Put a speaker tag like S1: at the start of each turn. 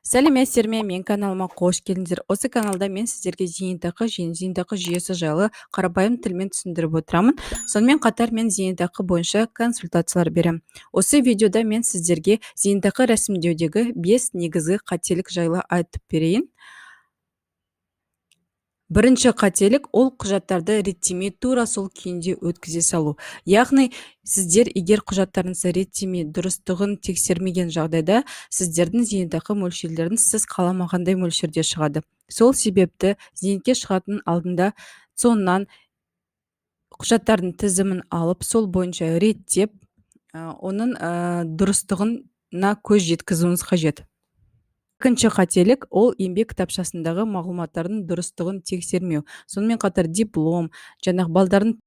S1: Сәлеметсіздер ме! Менің каналыма қош келдіңіздер! Осы каналда мен сіздерге зейнетақы және зейнетақы жүйесі жайлы қарапайым тілмен түсіндіріп отырамын. Сонымен қатар мен зейнетақы бойынша консультациялар беремін. Осы видеода мен сіздерге зейнетақы рәсімдеудегі бес негізгі қателік жайлы айтып берейін. Бірінші қателік – ол құжаттарды реттемей, тура сол күйінде өткізе салу. Яғни сіздер егер құжаттарыңызды реттемей, дұрыстығын тексермеген жағдайда, сіздердің зейнетақы мөлшерлеріңіз сіз қаламағандай мөлшерде шығады. Сол себепті зейнетке шығатын алдында ЦОНнан құжаттардың тізімін алып, сол бойынша реттеп, оның дұрыстығына көз жеткізуіңіз қажет. Екінші қателік – ол еңбек кітапшасындағы мағлұматтардың дұрыстығын тексермеу. Сонымен қатар диплом, жаңағы балдардың